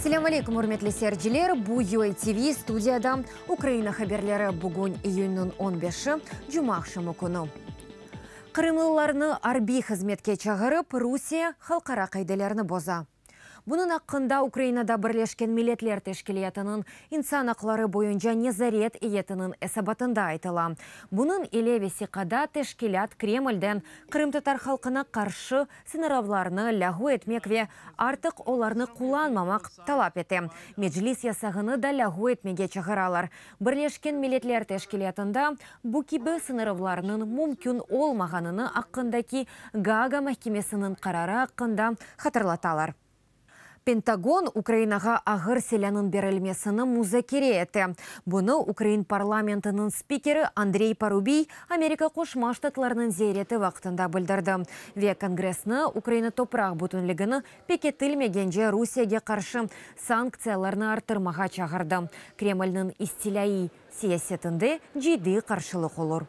Selâm aleykum, ürmetli seyirciler! Bu UATV studiyada Ukraina haberleri. Bugün iyünniñ on beşi, cumaaqşamı künü. Qırımlılarnı arbiy hızmetke çağırıp, Rusiye halqara qaidelerni boza. Bunıñ aqqında Ukrainada Birleşken Milletler Teşkilâtınıñ insan aqları boyunca nezaret eyetiniñ esabatında aytıla. Bunıñ ile vesiqada teşkilât Kremlden qırımtatar halqına qarşı sıñıravlarnı lâğu etmek ve artıq olarnı qullanmamaq talap ete. Meclis yasağını da lâğu etmege çağıralar. Birleşken Milletler Teşkilâtında bu kibi sıñırıvlarnıñ mümkün olmağanını aqqındaki Gaaga mahkemesiniñ qararı aqqında hatırlatalar. Pentagon Ukrainağa ağır silânıñ berilmesini muzakere ete. Bunı ukrain parlamentiniñ spikeri Andrey Parubiy Amerika Qoşma Ştatlarınıñ ziyareti vaqtında bildirdi ve Kongressni Ukraina topraq bütünligini pekitilmegence Rusiyege qarşı sanktsiyalarnı arttırmağa çağırdı. Kremlniñ istilâiy siyasetinde ciddiy qarşılıq olur.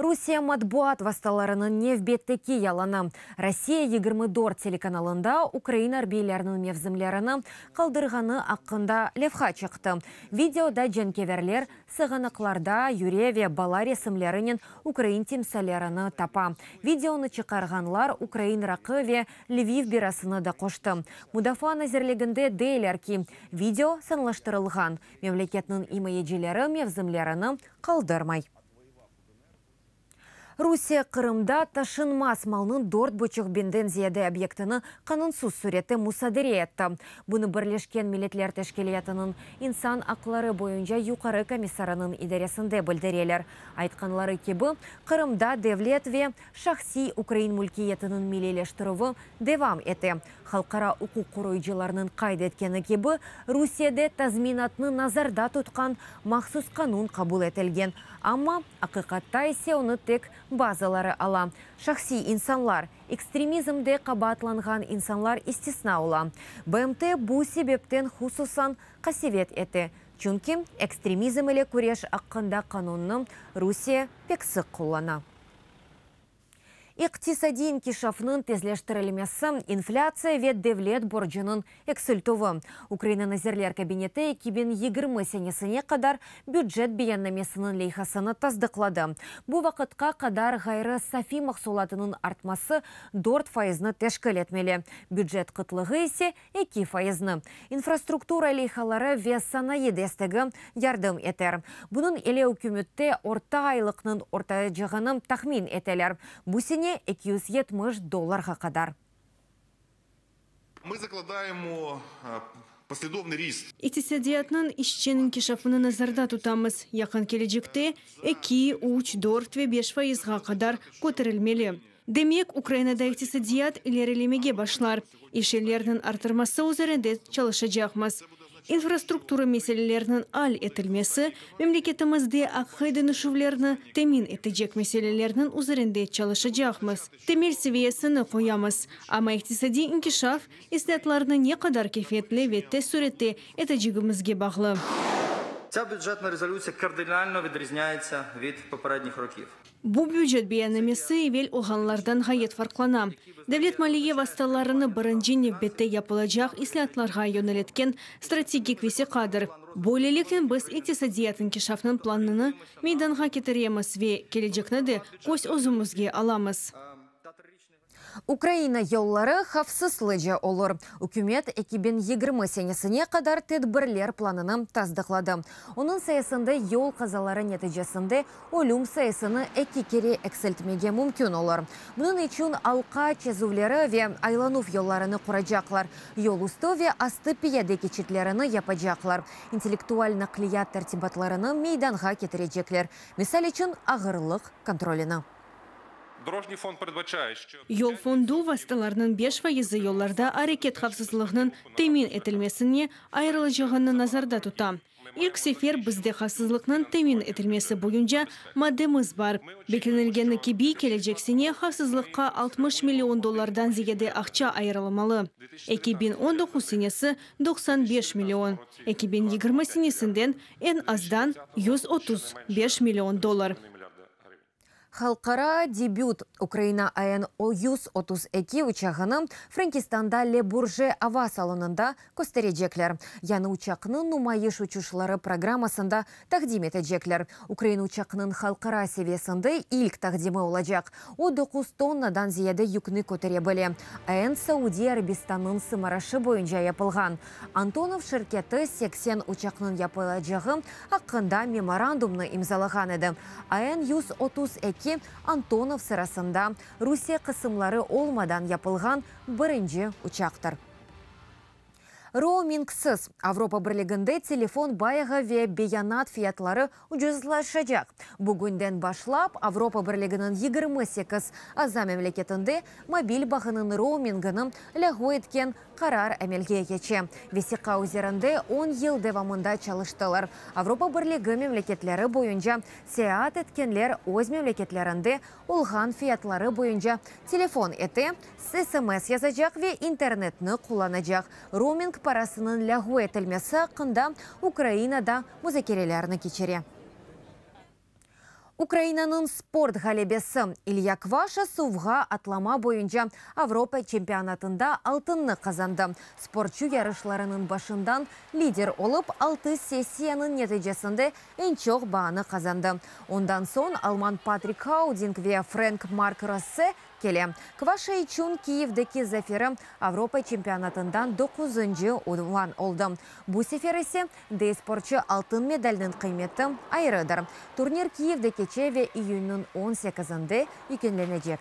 Rusiye matbuat vastalarınıñ nevbetteki yalanı, Rossiya 24 telekanalında ukrain arbiyleriniñ mevzimlerini qaldırğanı aqqında levha çıqtı. Videoda cenkeverler sığınaqlarda yüre ve bala resimlerinen ukrain timsallerini tapa. Videonı çıqarğanlar ukrain raqı ve Lviv birasını da qoştı. Mudafaa nazirliginde deyler ki, video sanlaştırılğan, memleketniñ imayecileri mevzimlerini qaldırmay. Rusiye Qırımda taşınmaz malnıñ dört buçuq biñden ziyade obyektini qanunsız sürette musadere etti. Bunı Birleşken Milletler Teşkilâtınıñ insan aqları boyunca yuqarı komissarınıñ idaresinde bildireler. Aytqanları kibi, Qırımda devlet ve şahsiy ukrain mülkiyetiniñ milliyleştirüvi devam ete. Halqara uquq qoruyıcılarnıñ qayd etkeni kibi, Rusiyede tazminatnı nazarda tutqan mahsus qanun qabul etilgen, amma aqiqatta ise onı tek bazıları ala, şahsiy insanlar, ekstremizmde qabaatlanğan insanlar istisna ola. BMT bu sebepten hususan qasevet ete, çünki ekstremizm ile küreş aqqında qanunnı Rusiye pek sıq qullana. İqtisadiy inkişafnıñ tezleştirilmesi, inflâtsiya ve devlet borcunıñ eksiltüvi. Ukraina Nazirler Kabineti 2020 senesine qadar bücet beyannamesiniñ leyhasını tasdıqladı. Bu vaqıtqa qadar ğayrı safiy mahsulatınıñ artması dört fayıznı teşkil etmeli, bücet qıtlığı ise eki fayıznı. İnfrastruktura leyhaları ve sanayı destegi yardım eter. Bunıñ ile ükümette orta aylıqnıñ ortayacağını tahmin eteler, bu sene 270 dollarğa qadar. Mı zakladayemo posledovnıy rist. İqtisadiyatnıñ izçen inkişafını nazarda tutamız, yaqın kelecekte eki, üç, dört ve beş fayızğa qadar köterilmeli. Demek, Ukrainada iqtisadiyat ilerilemege başlar. İş yerleriniñ arttırması üzerinde çalışacaqmız. İnfrastruktura meseleleriniñ al etilmesi, memleketimizde aqiqiy deñişüvlerni temin etecek meselelerniñ üzerinde çalışacaqmız. Temel seviyesini qoyamız. Amma iqtisadiy inkişaf, islâatlarnı ne qadar keyfiyetli ve tez sürette etecegimizge bağlı. Tsâ bücetna rezolütsiya kardinalno vidriznâyetsâ vid poperednіх rokів. Bu bücet beyannamesi evel olğanlardan ğayet farqlana. Devlet maliye vastalarını birinci nevbette yapılacaq islâatlarğa yöneletken strategik vesiqadır. Böyleliknen biz iqtisadiyat inkişafnıñ planını meydanğa ketiremiz ve kelecekni de köz özümizge alamız. Ukraina yolları havfsızlıca olur. Ükümet 2020 senesine qadar tedbirler planını tasdıqladı. Onıñ sayesinde yol qazaları neticesinde ölüm sayısını eki kere eksiltmege mümkün olur. Bunıñ içün alqa çezüvleri ve aylanuv yollarını quracaqlar, yol üstü ve astı piyade keçitlerini yapacaqlar, intellektual naqliyat tertibatlarını meydanğa ketirecekler, misal içün, ağırlıq kontrolini. Yol fondu vastalarınıñ beş fayızı yollarda areket havfsızlığınıñ temin etilmesine ayırılacağını nazarda tuta. İlk sefer bizde havfsızlıqnıñ temin etilmesi boyunca maddemiz bar. Beklenilgeni kibi, kelecek sene havfsızlıqqa 60 million dollardan ziyade aqça ayırılmalı, 2019 senesi, 95 million, 2020 senesinden eñ azdan 135 million dollar. Halqara debüt, Ukraina AN 132 uçağını Frenkistanda Le Burje ava salonında kösterecekler. Yañı uçaqnı numayış uçuşları programmasında taqdim etecekler. Ukrain uçaqnıñ halqara seviyesinde ilk taqdimi olacaq. O, doquz tonnadan ziyade yükni kötere bile. AN Saudiy Arabistannıñ sımarışı boyunca yapılğan. Antonov şirketi 80 uçaqnıñ yapılacağı aqqında memorandumnı imzalağan edi. AN 132, Antonov sırasında Rusiye qısımları olmadan yapılğan birinci uçaqtır. Roumingsiz Avropa Birliginde telefon bayağı ve beyanat fiyatları ucuzlaşacaq. Bugünden başlap Avropa Birliginiñ 28 aza memleketinde mobil bağınıñ roumingini lâğu etken qarar amelge keçe. Vesiqa üzerinde on yıl devamında çalıştılar. Avropa Birligi memleketleri boyunca seyaat etkenler öz memleketlerinde olğan fiyatları boyunca telefon ete, sms yazacaq ve internetni qullanacaq. Rouming parasınıñ lâğu etilmesi aqqında Ukraina da muzakerelerni keçire. Ukrainanıñ sport ğalebesi, İlya Kvaşa suvğa atlama boyunca Avropa çempionatında altınnı qazandı. Sportçu yarışlarınıñ başından lider olıp, altı sessiyanıñ neticesinde eñ çoq baanı qazandı. Ondan soñ alman Patrik Hauding ve frenk Mark Rosse kele. Kvaşa içün Kiyevdeki zaferi Avropa çempionatından doquzıncı unvan oldı. Bu sefer ise, dey sportçu, altın medalniñ qıymeti ayrıdır. Turnir Kiyevde keçe ve iyünniñ on sekizinde yekünlenecek.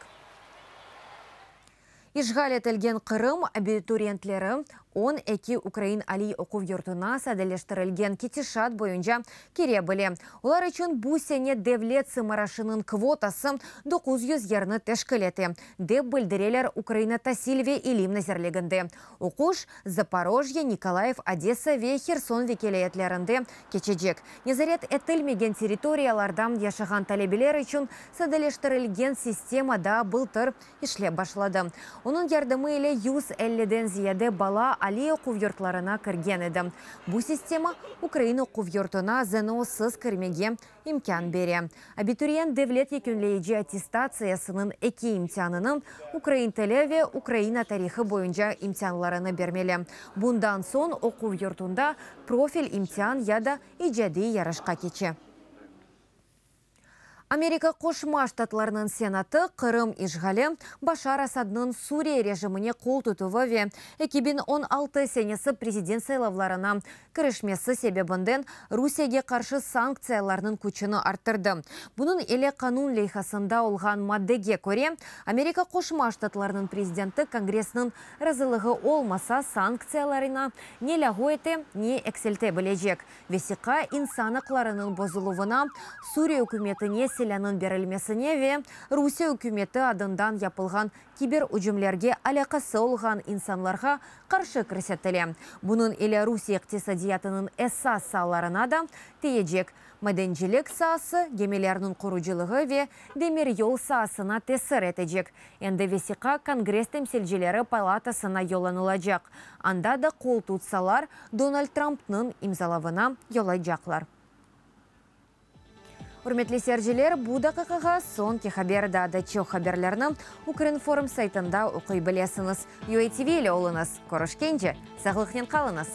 İşğal etilgen Qırım abituriyentleri 12 ukrain aliy oquv yurtuna sadeleştirilgen ketişat boyunca kire bile. Olar içün bu sene devlet sımarışınıñ kvotası 900 yerni teşkil ete, dep bildireler Ukraina tasil ve ilim nazirliginde. Oquş Zaporojye, Nikolayev, Odesa ve Herson vekâliyetlerinde keçecek. Nezaret etilmegen territoriyalarda yaşağan talebeler içün sadeleştirilgen sistema da bıltır işlep başladı. Onıñ yardımı ile 150-den ziyade bala aliy oquv yurtlarına kirgen edi. Bu sistema ukrain oquv yurtuna ZNO-sız kirmege imkân bere. Abituriyent devlet yekünleyici attestatsiyasınıñ eki imtianını, ukrain tili ve Ukraina tarihı boyunca imtianlarını bermeli. Bundan soñ oquv yurtunda profil imtian ya da icadiy yarışqa keçe. Amerika Qoşma Ştatlarınıñ Senatı Qırım işğali, Başar Asadnıñ Suriye rejimine qol tutuvı ve 2016 senesi prezident saylavlarına kirişmesi sebebinden Rusiyege qarşı sanktsiyalarnıñ küçüni arttırdı. Bunıñ ile qanun leyhasında olğan maddege köre, Amerika Qoşma Ştatlarınıñ prezidenti Kongressniñ razılığı olmasa sanktsiyalarına ne lâğu ete, ne ekselte bilecek. Vesiqa insan aqlarınıñ bozuluvına, Suriye ükümetine silânıñ berilmesine ve Rusiye ükümeti adından yapılğan kiber ücümlerge alâqası olğan insanlarğa qarşı kirsetile. Bunıñ ile Rusiye iqtisadiyatınıñ esas saalarına da tiyecek, madencilik saası, gemilerniñ qurucılığı ve demiryol saasına tesir etecek. Endi vesiqa Kongress temsilcileri palatasına yollanılacaq, anda da qol tutsalar, Donald Trumpnıñ imzalavına yollaycaqlar. Ürmetli seyirciler, bu daqiqağa soñki haber. Daa da çoq haberlerni Ukrinform saytında oquy bilesiñiz. UATV ile oluñız. Körüşkence, sağlıqnen qalıñız!